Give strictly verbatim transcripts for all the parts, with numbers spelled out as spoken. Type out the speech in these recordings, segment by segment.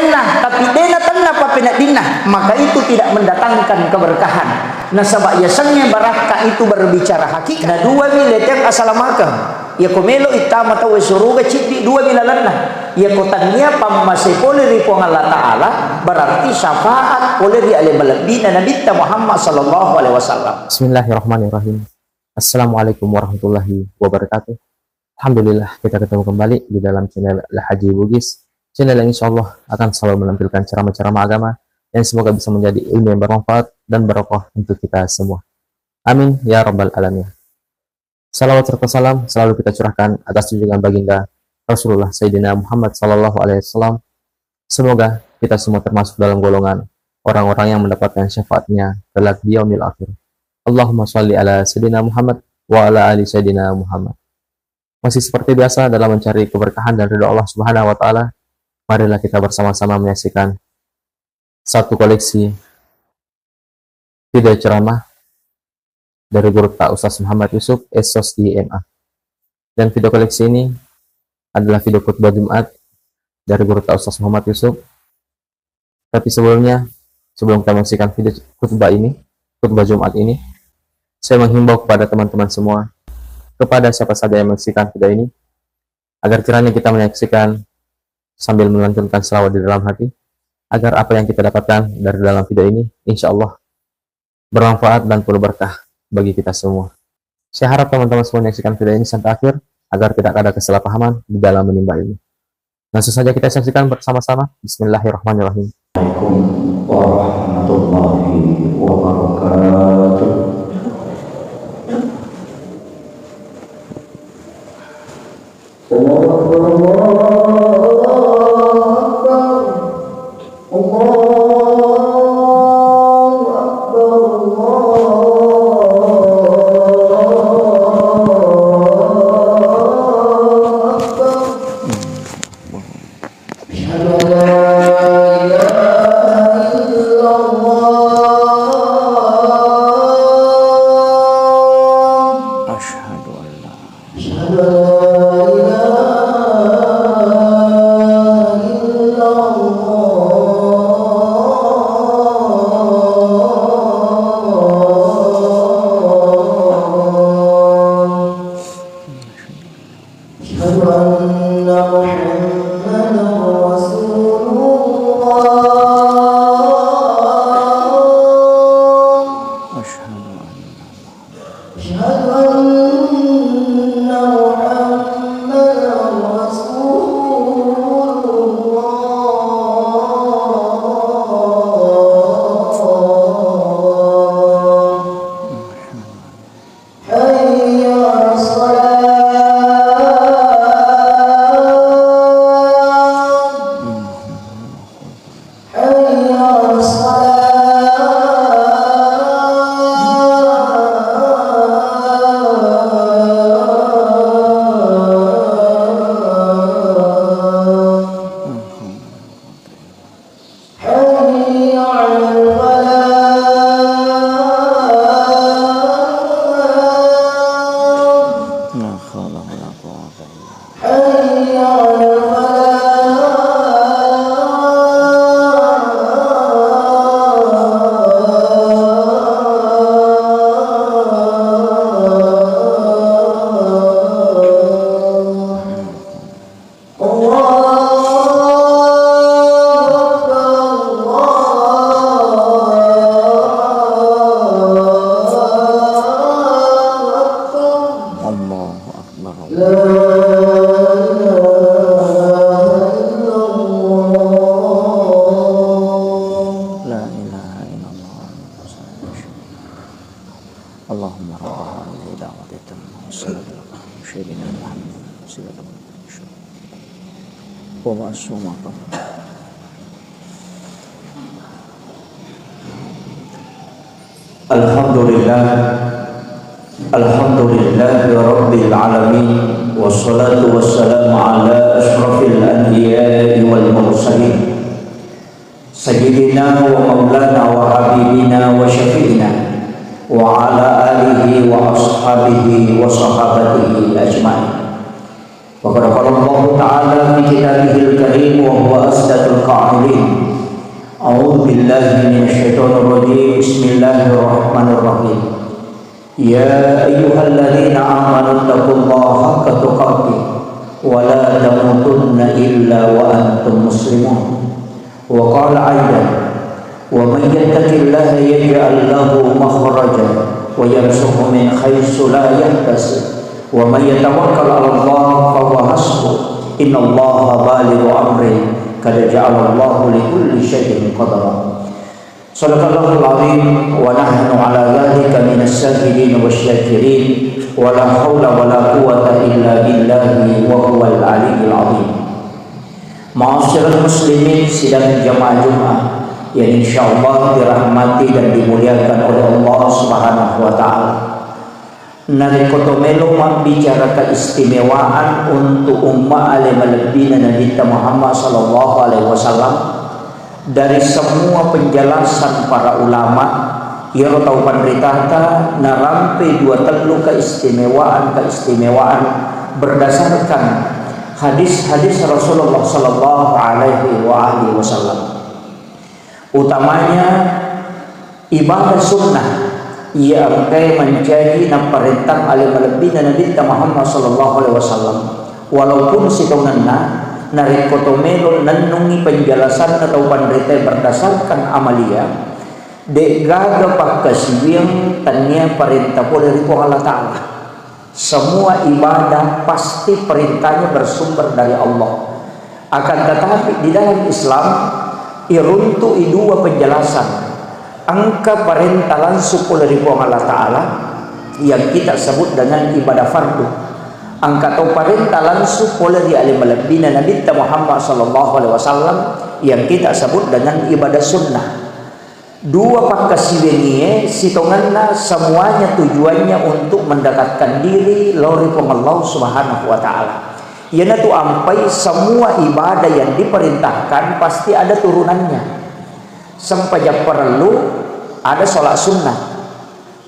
Nah, tapi de natenna pappeneddinna, maka itu tidak mendatangkan keberkahan. Nasaba yasengnge barakka itu berbicara hakikat. Na dua mi leteng asalamakeng. Yako melo ittama tau suruga ciddi dua mi lalenna. Yako tania pammase pole ri Puang Allah Ta'ala, berarti syafaat pole ri ale malebbina Nabitta Muhammad sallallahu alaihi wasallam. Bismillahirrahmanirrahim. Assalamualaikum warahmatullahi wabarakatuh. Alhamdulillah, kita ketemu kembali di dalam channel Al Haji Bugis, channel yang insya Allah akan selalu menampilkan ceramah-ceramah agama yang semoga bisa menjadi ilmu yang bermanfaat dan barokah untuk kita semua. Amin ya rabbal alamin. Salawat serta salam selalu kita curahkan atas junjungan baginda Rasulullah Sayyidina Muhammad sallallahu alaihi wasallam. Semoga kita semua termasuk dalam golongan orang-orang yang mendapatkan syafaatnya kelak di yaumil akhir. Allahumma shalli ala Sayyidina Muhammad wa ala ali Sayyidina Muhammad. Masih seperti biasa dalam mencari keberkahan dan ridho Allah Subhanahu wa Ta'ala, marilah kita bersama-sama menyaksikan satu koleksi video ceramah dari guru ta Ustaz Muhammad Yusuf, S Sos I M A. Dan video koleksi ini adalah video khutbah Jumat dari guru ta Ustaz Muhammad Yusuf. Tapi sebelumnya, sebelum kita menyaksikan video khutbah ini, khutbah Jumat ini, saya menghimbau kepada teman-teman semua, kepada siapa saja yang menyaksikan video ini, agar kiranya kita menyaksikan sambil melantunkan selawat di dalam hati, agar apa yang kita dapatkan dari dalam video ini, insya Allah, bermanfaat dan penuh berkah bagi kita semua. Saya harap teman-teman semua menyaksikan video ini sampai akhir, agar tidak ada kesalahpahaman di dalam menimba ilmu. Langsung saja kita saksikan bersama-sama. Bismillahirrahmanirrahim. Assalamualaikum warahmatullahi wabarakatuh. Allahu Akbar, Allahu Akbar. Allahu Akbar, Allahu Akbar. Asyhadu an la ilaha illallah. Asyhadu an la أشهد أن لا إله إلا الله. أشهد أن محمدا رسول الله. أشهد أن أشهد أن محمدا رسول الله. حي على الصلاة. حي على الصلاة. حي على الفلاح. لا حول ولا قوة إلا بالله. حي على الفلاح. الله أكبر، الله أكبر. الله أكبر. لا إله إلا الله. لا إله إلا الله. اللهم رب هذه الدعوة التامة والصلاة القائمة سيدنا محمد وسلم. وبعد السلام عليكم. الحمد لله. الحمد لله رب العالمين، والصلاة والسلام على أشرف الأنبياء والمرسلين، سيدنا ومولانا وحبيبنا وشفيعنا وعلى آله وأصحابه وصحابته أجمعين. وقد قال الله تعالى في كتابه الكريم وهو أصدق القائلين: بالله من الشيطان الرجيم. بسم الله الرحمن الرحيم. يا أيها الذين آمنوا اتقوا الله حق تقاته ولا تموتن إلا وأنتم مسلمون. وقال أيضا: ومن يتق الله يجعل له مخرجا ويرزقه من حيث لا يحتسب، ومن يتوكل على الله فهو حسبه، إن الله بالغ أمره، قد جعل الله لكل شيء قدرا. صدق الله العظيم، ونحن على ذلك من الشاهدين والشاكرين، ولا حول ولا قوة إلا بالله وهو العلي العظيم. Ma'asyiral muslimin, sidang jamaah Jumat yang insyaallah dirahmati dan dimuliakan oleh Allah Subhanahu wa Ta'ala. Narekko to melo mabbicara keistimewaan untuk umma ale malebbina Nabitta Muhammad sallallahu alaihi wasallam, dari semua penjelasan para ulama, iyaro tau panritata narampe dua tellu keistimewaan-keistimewaan berdasarkan hadis-hadis Rasulullah sallallahu alaihi wa alihi wasallam. Utamanya ibadah sunnah, iya engkae mancaji napparentang ale malebbina Nabitta Muhammad sallallahu alaihi wasallam. Walaupun sitongenna, narekko to melo nennungi penjelasanna tau panritae berdasarkan amalia, de'gaga pakkasiwiang tannia parenta pole ri Puang Allah Ta'ala. Semua ibadah pasti perintahnya bersumber dari Allah. Akan tetapi, di dalam Islam, iruntu'i dua penjelasan. Engka parenta langsung pole ri Puang Allah Ta'ala, yang kita sebut dengan ibadah fardu. Engka to parenta langsung pole ri ale malebbina Nabitta Muhammad sallallahu alaihi wasallam, yang kita sebut dengan ibadah sunnah. Dua pakkasiwengie sitongenna semuanya tujuannya untuk mendekatkan diri lao ri Puang Allah Subhanahu wa Ta'ala. Iyanatu ampai semua ibadah yang diperintahkan pasti ada turunannya. Sempajang parellu ada sholat sunnah.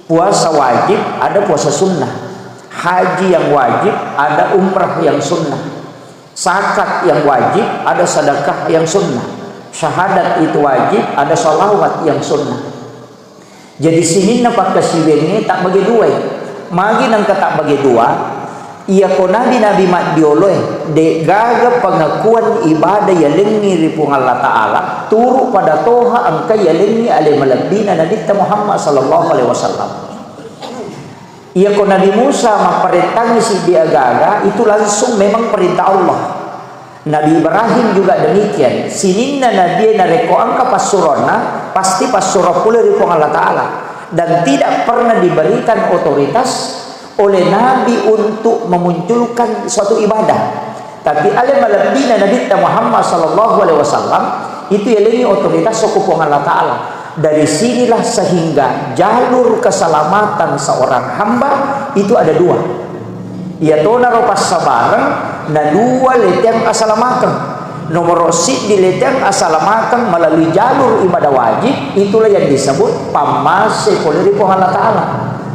Puasa wajib ada puasa sunnah. Haji yang wajib ada umrah yang sunnah. Zakat yang wajib, ada sedekah yang sunnah. Syahadat itu wajib, ada salawat yang sunnah. Jadi sininna pakkasiwengnge tabbage duai. Magi nengka tabbage dua? Iyako nabi-nabi maddioloe, de'gaga pengakuan ibadah yalengngi ri Puang Allah Ta'ala turu pada toha engka yalengngi ale malebbina Nabitta Muhammad sallallahu alaihi wasallam. Iyako Nabi Musa mapparentangngi siddi agaga, itu langsung memang perintah Allah. Nabi Ibrahim juga demikian. Sininna nabie narekko engka passuronna, pasti passuro pole ri Puang Allah Ta'ala. Dan tidak pernah diberikan otoritas oleh Nabi untuk memunculkan suatu ibadah. Tapi ale malebbina Nabitta Muhammad sallallahu alaihi wasallam itu yalengngi otoritas soko Puang Allah Ta'ala. Dari sinilah sehingga jalur keselamatan seorang hamba itu ada dua. Iyatonaro passabareng na dua leteang asalamakeng. Nomoro siddi leteang asalamakeng melalui jalur ibadah wajib, itulah yang disebut pammase pole ri Puang Allah Ta'ala.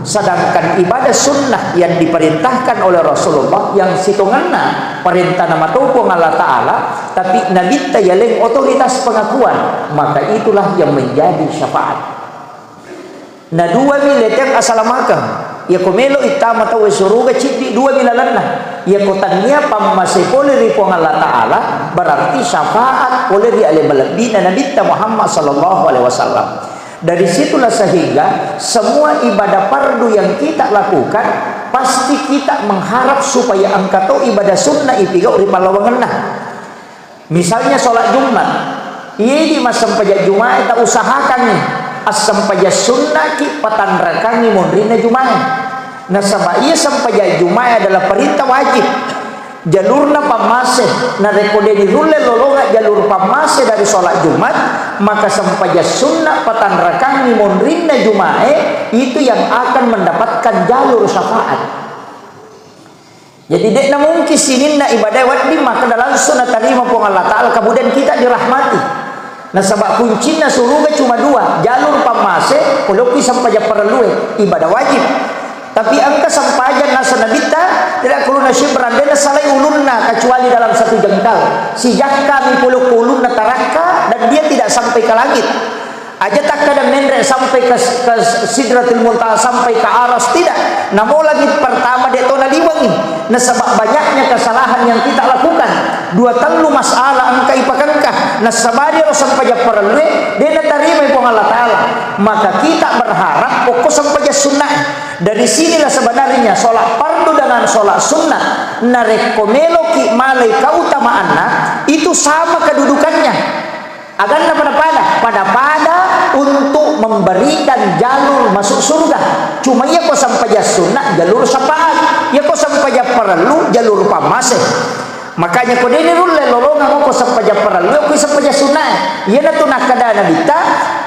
Sedangkan ibadah sunnah yang diperintahkan oleh Rasulullah yang sitongenna parentana mato Puang Allah Ta'ala, tapi Nabitta yaleng otoritas pengakuan, maka itulah yang menjadi syafaat. Na duami leteang asalamakeng. Iyako melo ittama tauwe suruga ciddi duami lalenna. Iyako tannia pammase pole ri Puang Allah Ta'ala, berarti syafaat pole ri ale malebbina Nabitta Muhammad sallallahu alaihi wasallam. Dari situlah sehingga semua ibadah fardu yang kita lakukan, pasti kita mengharap supaya engka to ibadah sunnah ipigau ri pallawangenna. Misalnya sholat Jumat, iyaidi massempajang Jumae ta usahakangngi assempajang sunnaki patanrakangngi monrinna Jumae. Nasaba iya sempajang Jumae adalah perintah wajib. Jalurna pammase, narekko de rirulle lolonga jalur pammase dari sholat Jumat, maka sempajang sunnah patanrakangngi monrinna Jumae itu yang akan mendapatkan jalur syafaat. Jadi, de'na mungkin sininna ibadah wedding makkeda langsung natarima Puang Allah Ta'ala, kemudian kita dirahmati. Nasaba kuncinna suruga cuma dua, jalur pammase, pole okki sempajang parellue, ibadah wajib. Tapi engka sempajang naseng Nabitta, tidak kuluna syibran, de nasalai ulunna kecuali dalam satu jengkal. Sijakkami pole ko ulunna tarakka dan dia tidak sampai ke langit. Aja takkada menre sampai ke, ke Sidratul Muntaha, sampai ke Aras, tidak. Namolagi pertama de' to naliwengi. Nasaba banyaknya kesalahan yang kita lakukan. Dua tellu masalah engka ipakengka. Nasabari ro sempajang parellue, de' natarimai Puang Allah Ta'ala. Maka kita berharap pokok sempajang sunnah. Dari sinilah sebenarnya sholat fardu dengan sholat sunnah. Narekko meloki malai keutamaanna, itu sama kedudukannya. Aganna pada-pada, pada-pada untuk memberikan jalur masuk surga. Cuma iya ko sempajang sunnah, jalur syafaat. Iya ko sempajang parellu, jalur pammase. Makanya ko deni rulle lolongang ko sempajang parellu, ko sempajang sunnah. Iyanatu nakkeda Nabitta,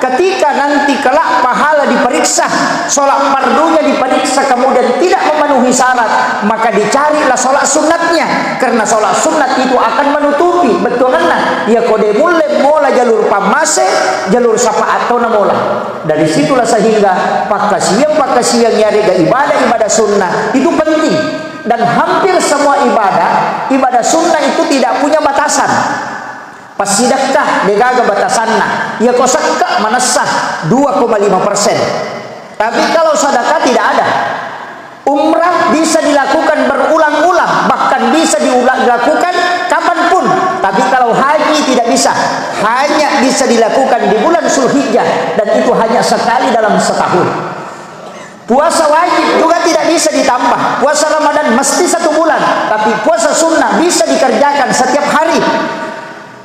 ketika nanti kelak pahala diperiksa, sholat fardunya diperiksa, kemudian tidak memenuhi syarat, maka dicarilah sholat sunnatnya, karena sholat sunnat itu akan menutupi bettuanna. Iya ko de mulle mola jalur pammase, jalur syafaat tona mola. Dari situlah sehingga pakkasiang-pakkasiang yarega ibadah-ibadah sunnah itu penting. Dan hampir semua ibadah, ibadah sunnah itu tidak punya batasan. Passidekka, degaga batasanna. Iya ko sekka manessa dua koma lima persen. Tapi kalau sedekah tidak ada. Umrah bisa dilakukan berulang-ulang, bahkan bisa diula-, dilakukan kapanpun. Tapi kalau haji tidak bisa, hanya bisa dilakukan di bulan Zulhijjah, dan itu hanya sekali dalam setahun. Puasa wajib juga tidak bisa ditambah. Puasa Ramadan mesti satu bulan, tapi puasa sunnah bisa dikerjakan setiap hari.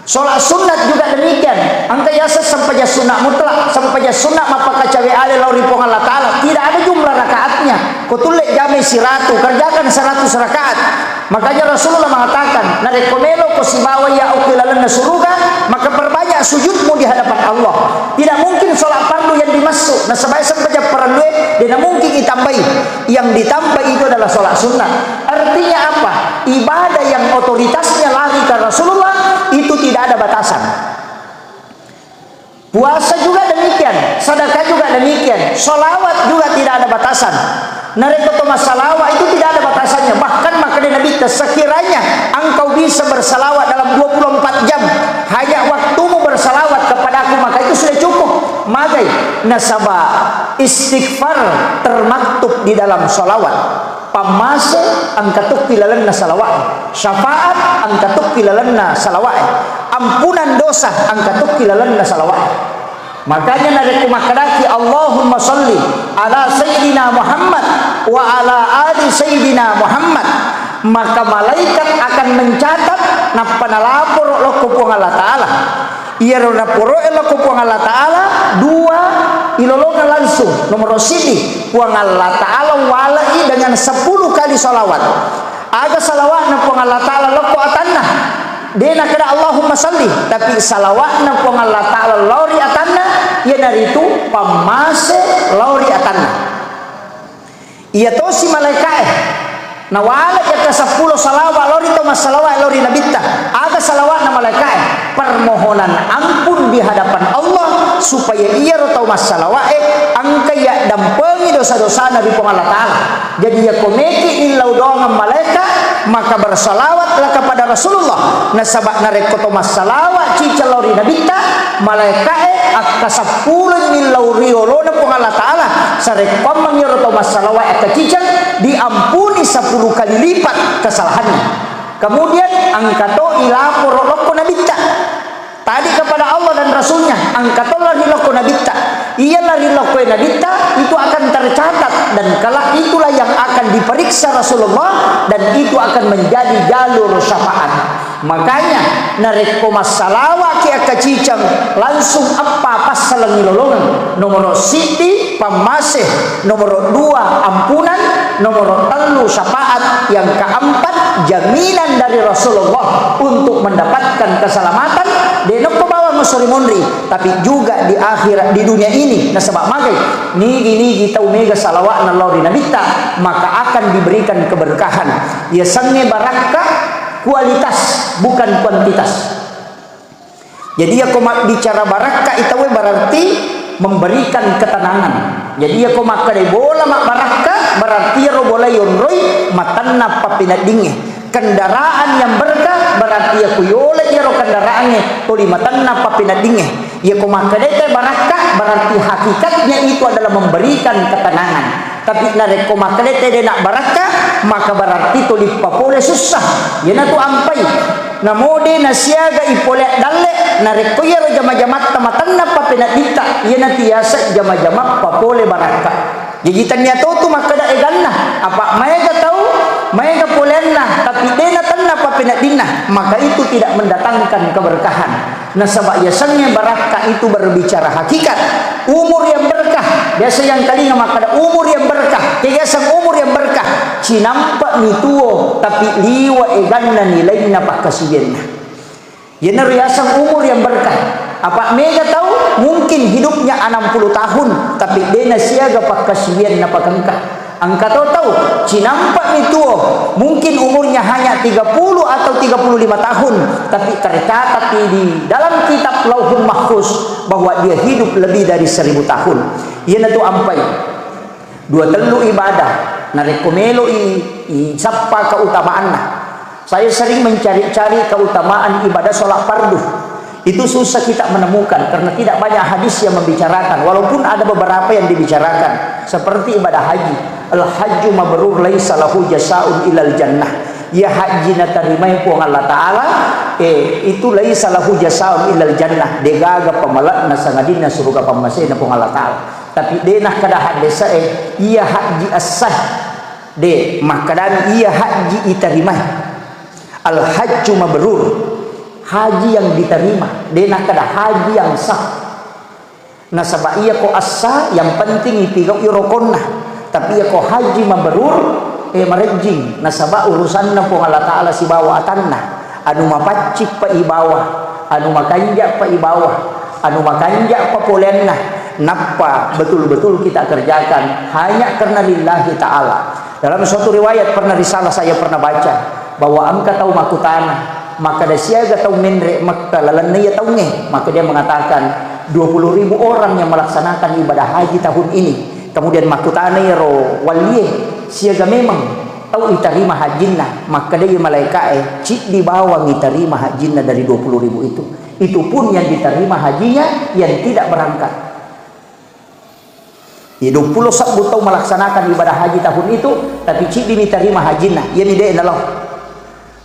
Sholat sunat juga demikian. Engka yaseng sempajang sunat mutlak, sempajang sunat mappakacawe ale lao ri Puang Allah Ta'ala. Tidak ada jumlah rakaatnya. Ko tulle jamai siratu, kerjakan seratus rakaat. Makanya Rasulullah mengatakan, narekko melo ko sibawa iya okko lalenna suruga, maka perbanyak sujudmu di hadapan Allah. Tidak mungkin sholat fardu yang dimasuk. Nasaba sempajang parellue, dena mungkin ditambahi. Yang ditambah itu adalah sholat sunnah. Artinya apa? Ibadah yang otoritasnya lari ke Rasulullah itu tidak ada batasan. Puasa juga demikian, sedekah juga demikian, sholawat juga tidak ada batasan. Narekko to massalawat itu tidak ada batasannya. Bahkan makkeda Nabitta, sekiranya engkau bisa bersalawat dalam dua puluh empat jam, hanya waktumu bersalawat kepadaku, maka itu sudah cukup. Magai, nasaba istighfar termaktub di dalam sholawat. Pammase engka tokki lalenna salawa'e. Syafaat engka tokki lalenna salawa'e. Ampunan dosa engka tokki lalenna salawa'e. Makanya narekko makkedaki, "Allahumma shalli ala Sayyidina Muhammad wa ala ali Sayyidina Muhammad," maka malaikat akan mencatat nappa nalaporo lokko Puang Allah Ta'ala. Iyaro naporo'e lokko Puang Allah Ta'ala, dua ilolongeng langsung. Nomoro siddi, Puang Allah Ta'ala wale'i dengan sepuluh kali salawat. Aga salawatna Puang Allah Ta'ala lokko atanna? De nakkeda Allahumma salli, tapi salawatna Puang Allah Ta'ala lao ri atanna, iyanaritu pammase lao ri atanna. Iya tosi malaeka'e. Nawale jaka seppulo salawat lao ri tau massalawa lao ri Nabitta. Aga salawatna malaeka'e? Permohonan ampun di hadapan Allah supaya iyaro tau massalawa'e engka yaddampengi dosa-dosana ri Puang Allah Ta'ala. Jadi, iya ko meki illau doangeng malaeka, maka bersalawatlah kepada Rasulullah. Nasaba narekko to massalawa ciceng lao ri Nabitta, malaekae akkaseppulo millau ri olona Puang Allah Ta'ala. Sarekkoammeng iyaro to massalawa akkaciceng, diampuni sepuluh kali lipat kesalahannya. Kemudian engka to ilaporo lokko Nabitta. Tadi kepada Allah dan Rasulnya, engka to lari lokko Nabitta. Iya lari lokko Nabitta, itu akan tercatat dan kelak itulah yang akan diperiksa Rasulullah dan itu akan menjadi jalur syafaat. Makanya, narekko massalawaki akkaciceng, langsung eppa passalengi lolongeng. Nomoro siddi, pammase. Nomoro dua, ampunan. Nomoro tellu, syafaat. Yang keempat, jaminan dari Rasulullah untuk mendapatkan keselamatan. De nokko bawang esso ri munri, tapi juga di akhirat, di dunia ini. Nasaba magai, nigi-nigi tau mega salawatna lao ri Nabitta, maka akan diberikan keberkahan. Yasengnge barakka kualitas, bukan kuantitas. Jadi, iyako mabbicara barakka i tauwe, berarti memberikan ketenangan. Jadi, iyako makkedai bola mabbarakka, berarti iyaro bola yonroi matenna pappeneddingnge. Kendaraan yang berkah, berarti iyako yole iyaro kendaraangnge toli matenna pappeneddingnge. Iyako makkedai te barakka, berarti hakikatnya itu adalah memberikan ketenangan. Tapi narekko makkeda tede na barakka, maka berarti tuli papole sussa. Iyanatu ampai. Namo de nasiaga ipole dalle, narekko iyaro jama-jamatta matenna papenedditta, iyanatu yaseng jama-jama papole barakka. Jaji, tennia totu makkeda eganna, apa maega tau, maega poleanna, tapi de natenna papeneddinna, maka itu tidak mendatangkan keberkahan. Nasaba yasengnge barakka itu berbicara hakikat. Umur yang berkah, biasa yang kalinga makkeda umur yang berkah, kega yaseng umur yang berkah, cinampa mi tuo, tapi liwa eganna nilainna pakkasiwianna. Iyanaro yaseng umur yang berkah. Apa mega tau mungkin hidupnya enam puluh tahun, tapi de nasiaga pakkasiwian napakengka. Engka to tau cinampa mi tuo, mungkin umurnya hanya tiga puluh atau tiga puluh lima tahun, tapi tercatat di, di dalam kitab Lauhul Mahfuz bahwa dia hidup lebih dari seribu tahun. Iyanatu ampai. Dua tellu ibadah, narekko melo'i isappa keutamaanna. Saya sering mencari-cari keutamaan ibadah sholat fardu. Itu susah kita menemukan karena tidak banyak hadis yang membicarakan, walaupun ada beberapa yang dibicarakan, seperti ibadah haji. Al-hajju mabrur laisa lahu jasaun ilal jannah. Iya haji natarimai Puang Allah Ta'ala, eh, itu laisa lahu jasaun ilal jannah. Degaga pamale'na sangadinna suruga pammasena Puang Allah Ta'ala. Tapi de nakkeda haddese'e, iya hajji essah. De, makkedani iya hajji itarimai. Al-hajju mabrur. Haji yang diterima. De nakkeda haji yang sah. Nasaba iya ko assa, yang penting ipigau'i rokonna. Tapi iya ko haji mabrur, eh, marejjing. Nasaba urusanna Puang Allah Ta'ala sibawa atanna. Anu mapaccing pa ibawa, anu makanja pa ibawa, anu makanja pa poleanna, nappa betul-betul kita kerjakan hanya karena lillahi ta'ala. Dalam suatu riwayat pernah risalah saya pernah baca bahwa engka tau makkutana, makkeda siaga tau menre Mekka lalenna iya taungnge, maka dia mengatakan dua puluh ribu orang yang melaksanakan ibadah haji tahun ini. Kemudian makkutana iyaro wallie, siaga memang tau itarima hajjinna, makkedai malaika'e, ciddi bawang itarima hajjinna dari dua puluh ribu itu. Itu pun yang diterima hajinya yang tidak berangkat. Iya, dua puluh sebbu tau melaksanakan ibadah haji tahun itu, tapi ciddi mi tarima hajjinna, iyami de nalo.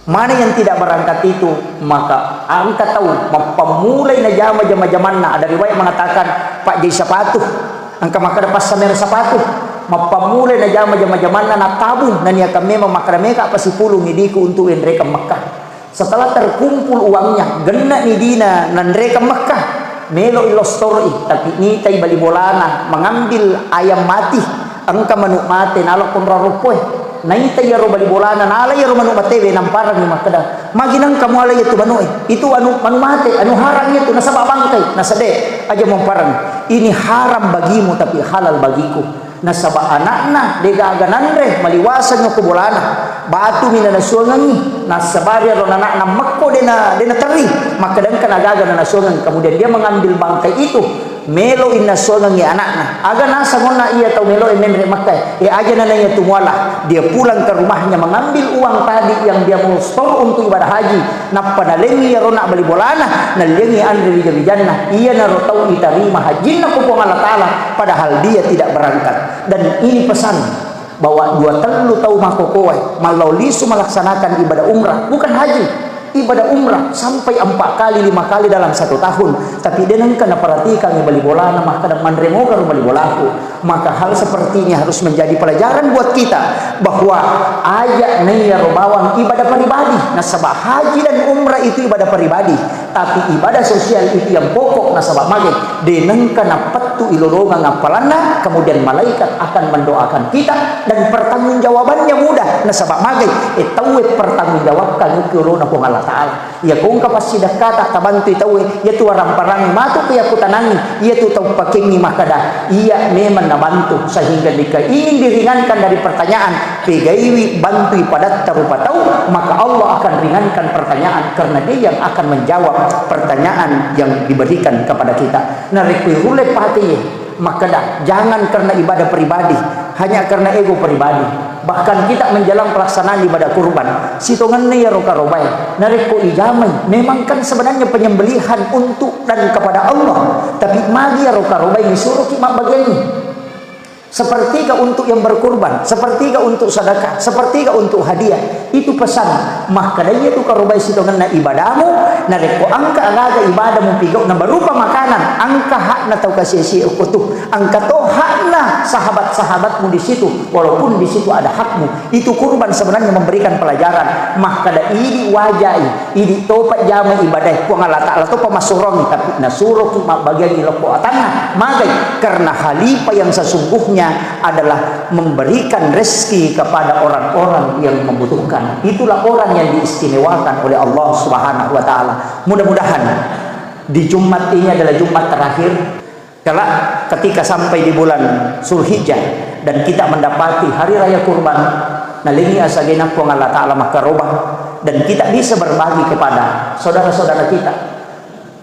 Mana yang tidak berangkat itu, maka engka tau mappammulai najama jama-jamanna. Ada riwayat mengatakan, pajai sapatu, engka makkeda passamera sapatu, mappammulai najama jama-jamanna, natabung, naniakan memang makkeda mega apa sipulung idiku untuk enrekeng Mekkah. Setelah terkumpul uangnya, genna ni dina nanrekeng Mekkah, melo ilostoroi, tapi nitai bali bolana, mengambil ayam mati. Engka manuk mate, nalo konro roppoe. Naita iyaro bali bolana, nala iyaro manuk matewe, namparangi makkeda, "Magi nengka muala iyatu manu'e? Itu anu, manuk mate, anu haram iyatu, nasaba bangkai." Nasede, aja mumparang. Ini haram bagimu, tapi halal bagiku. Nasaba anakna, degaga nanre, maliwaseng ko bolana. Batumi nanasuangengi, nassabari aro anakna mekko dena, dena terri. Makkeda engka nagaga nanasuangeng. Kemudian dia mengambil bangkai itu. Melo innasuangengngi anakna. Aga naseng onna iya tau melo e menre Mekka e, e aja nana iya tu muala. Dia pulang ke rumahnya mengambil uang tadi yang dia mau store untuk ibadah haji. Nappa nalengi iyaro nak bali bolana, nalliangi anre wija-wijanna. Iyanaro tau itarima hajinna ku Puang Allah Ta'ala, padahal dia tidak berangkat. Dan ini pesan bahwa dua tellu tau makkokoe mallau lisu melaksanakan ibadah umrah, bukan haji, ibadah umrah sampai empat kali, lima kali dalam satu tahun, tapi de nengka naperhatikan bali bolana, makkeda manre moga ro bali bolaku. Maka hal seperti ini harus menjadi pelajaran buat kita, bahwa aja naiya ro bawang ibadah pribadi, nasaba haji dan umrah itu ibadah pribadi. Tapi ibadah sosial itu yang pokok, nasaba mage de nengka napettu ilolongeng appalanna, kemudian malaikat akan mendoakan kita dan pertanggungjawabannya mudah, nasaba mage e tauwe pertanggungjawabkan uki olona Puang Allah Ta'ala. Iya ko engka passidakkata tabantui tauwe, iya tu waramparang matu ke yakutanangi, iya tu tau pakengi makkeda, iya memang nabantu, sehingga jika ingin diringankan dari pertanyaan, pegaiwi bantui padatta rupa tau, maka Allah akan ringankan pertanyaan karena Dia yang akan menjawab pertanyaan yang diberikan kepada kita. Narekko irulle pate, Makkeda, jangan karena ibadah pribadi, hanya karena ego pribadi. Bahkan kita menjelang pelaksanaan ibadah kurban, sitongenna iyaro karobae, narekko ijamai, memang kan sebenarnya penyembelihan untuk dan kepada Allah, tapi magi iyaro karobae disuruhki mabbagiangi. Sepertiga untuk yang berkurban, sepertiga untuk sedekah, sepertiga untuk hadiah. Itu pesan. Makkeda iyatu karobae sitongenna ibadamu, narekko engka agaga ibadamu pigau'na berupa makanan, engka hakna tau kasi-asi okko tu, engka to hakna sahabat-sahabatmu di situ, walaupun di situ ada hakmu. Itu kurban sebenarnya memberikan pelajaran. Makkeda idi wajai, idi topa jama ibadae, Puang Allah Ta'ala topa masurongi, tapi nasuroki mabbagiangi lokko atanna. Magai? Karena khalifah yang sesungguhnya adalah memberikan rezeki kepada orang-orang yang membutuhkan. Itulah orang yang diistimewakan oleh Allah Subhanahu wa Ta'ala. Mudah-mudahan di Jumat ini adalah Jumat terakhir. Kelak ketika sampai di bulan Zulhijjah dan kita mendapati hari raya kurban, nalengi asagena Puang Allah Ta'ala makkaroba dan kita bisa berbagi kepada saudara-saudara kita.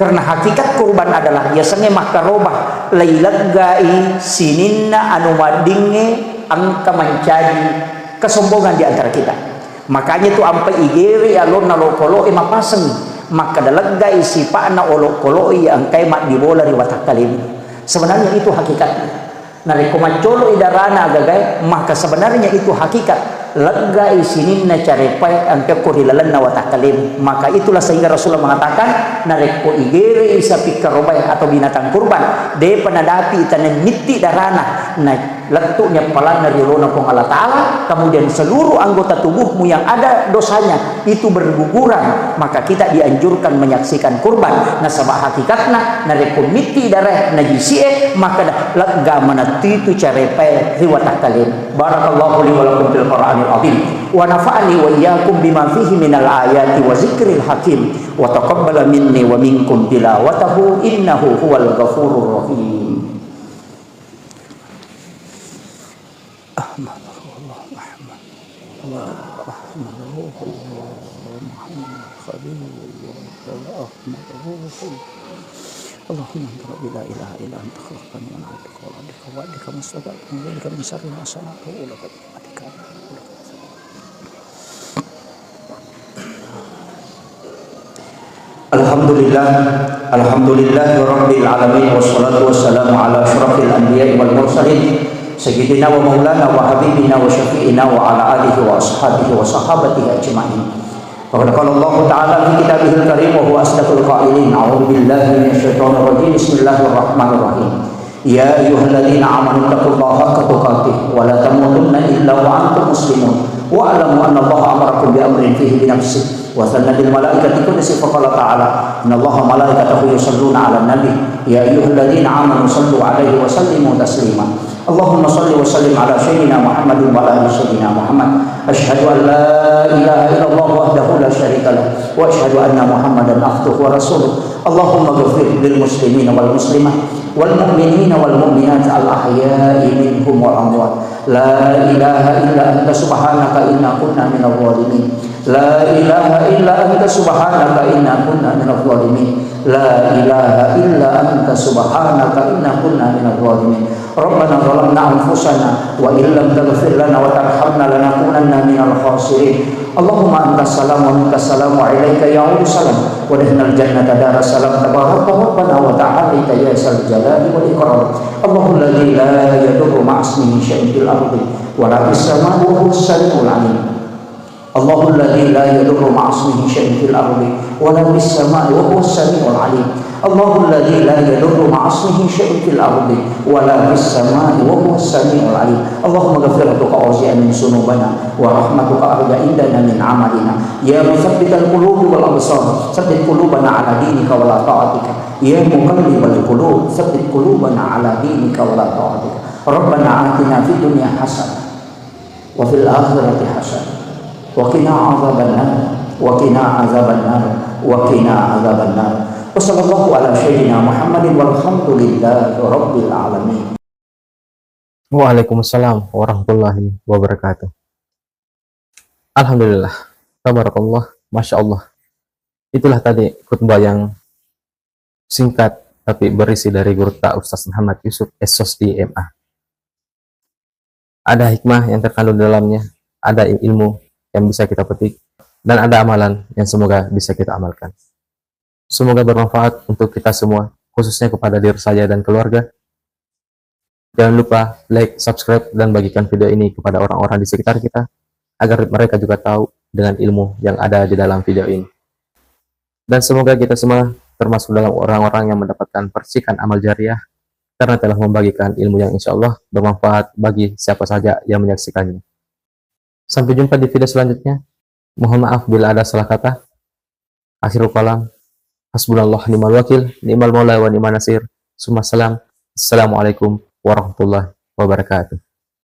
Karena hakikat kurban adalah yasengnge makkaroba, laileggai sininna anu maddingnge engka mancaji kesombongan di antara kita. Makanya tu ampai igere alonna olokolo'e mapaseng, makkeda leggai sipa'na olokolo'e iya engkae maddibola ri watakkalemu. Sebenarnya itu hakikatnya. Narekko maccolo'i darana agagae, maka sebenarnya itu hakikat. Leggai sininna carepae engka ko ri lalenna watakkalemu. Maka itulah sehingga Rasulullah mengatakan, narekko igerei sapi karobae atau binatang kurban, depa nadapi taneng mitti darana, na lettu'ni appalanna ri olona Puang Allah Ta'ala, kemudian seluruh anggota tubuhmu yang ada dosanya itu berguguran, maka kita dianjurkan menyaksikan kurban. Nasaba hakikatna, narekko mitti darae najisi'e, makkeda legga manettu itu carepae ri watakkalemu. Barakallahu li wa lakum fil Qur'anil azim, wa nafa'ani wa iyyakum bima fihi minal ayati wa zikril hakim, wa taqabbala minni wa minkum tilawatahu, innahu huwal ghafurur rahim. أحمده الله، أحمد الله، أحمد روح الله، محمد خليل الله، أحمد روح الله. اللهم أنت ربي لا إله إلا أنت، خلقتني وأنا عبدك وعبدك، وعبدك ما استطعت، أعوذ بك من شر ما صنعت، ولك بك Alhamdulillah, alhamdulillahirabbil alamin, wassalatu wassalamu ala asyrafil anbiya'i wal mursalin, sayyidina wa maulana wa habibina wa syafi'ina wa ala alihi wa ashabihi wa sahabatihi ajma'in. Faqad qala Allahu ta'ala fi kitabihil karim wa huwa asdaqul qailin, a'udzu billahi minasy syaithanir rajim, bismillahir rahmanir rahim. يا أيها الذين آمنوا اتقوا الله حق تقاته ولا تموتن إلا وأنتم مسلمون واعلموا أن الله أمركم بأمر فيه بنفسه وثنى بالملائكة قدسه فقال تعالى إن الله وملائكته يصلون على النبي يا أيها الذين آمنوا صلوا عليه وسلموا تسليما. اللهم صل وسلم على سيدنا محمد وعلى آل سيدنا محمد. أشهد أن لا إله إلا الله وحده لا شريك له وأشهد أن محمدا عبده ورسوله. اللهم اغفر للمسلمين والمسلمات والمؤمنين والمؤمنات الأحياء منهم والأموات. لا إله إلا أنت سبحانك إنا كنا من الظالمين. لا إله إلا أنت سبحانك إنا كنا من الظالمين. لا إله إلا أنت سبحانك إنا كنا من الظالمين. ربنا ظلمنا أنفسنا وإن لم تغفر لنا وترحمنا لنكونن من الخاسرين. اللهم أنت السلام ومنك السلام وإليك يعود السلام وأدخلنا الجنة دار السلام تباركت ربنا وتعاليت يا ذا الجلال والإكرام. الله الذي لا يضر مع اسمه شيء في الأرض ولا في السماء وهو السميع العليم. الله الذي لا يضر مع اسمه شيء في الأرض ولا في السماء وهو السميع العليم. الله الذي لا يضر مع اسمه شيء في الأرض ولا في السماء وهو السميع العليم. اللهم اغفر لنا خطايانا من ذنوبنا ورحمتك أرجى عندنا من عملنا. يا مثبت القلوب والأبصار، ثبت قلوبنا على دينك وعلى طاعتك. يا مقلب القلوب، ثبت قلوبنا على دينك وعلى طاعتك. ربنا آتنا في الدنيا حسنة وفي الآخرة حسنة وقنا عذاب النار، وقنا عذاب النار، وقنا عذاب النار. وصلى الله على سيدنا محمد والحمد لله رب العالمين. Waalaikumsalam warahmatullahi wabarakatuh. Alhamdulillah. Tabarakallah. Masya Allah. Itulah tadi khutbah yang singkat tapi berisi dari gurutta Ustaz Muhammad Yusuf, S.Sos, M.A. Ada hikmah yang terkandung di dalamnya, ada ilmu yang bisa kita petik, dan ada amalan yang semoga bisa kita amalkan. Semoga bermanfaat untuk kita semua, khususnya kepada diri saya dan keluarga. Jangan lupa like, subscribe, dan bagikan video ini kepada orang-orang di sekitar kita, agar mereka juga tahu dengan ilmu yang ada di dalam video ini. Dan semoga kita semua termasuk dalam orang-orang yang mendapatkan percikan amal jariah karena telah membagikan ilmu yang insya Allah bermanfaat bagi siapa saja yang menyaksikannya. Sampai jumpa di video selanjutnya. Mohon maaf bila ada salah kata. Akhirul kalam. Hasbunallah ni'mal wakil, ni'mal maula wa ni'man nasir. Summa salam. Assalamualaikum warahmatullahi wabarakatuh.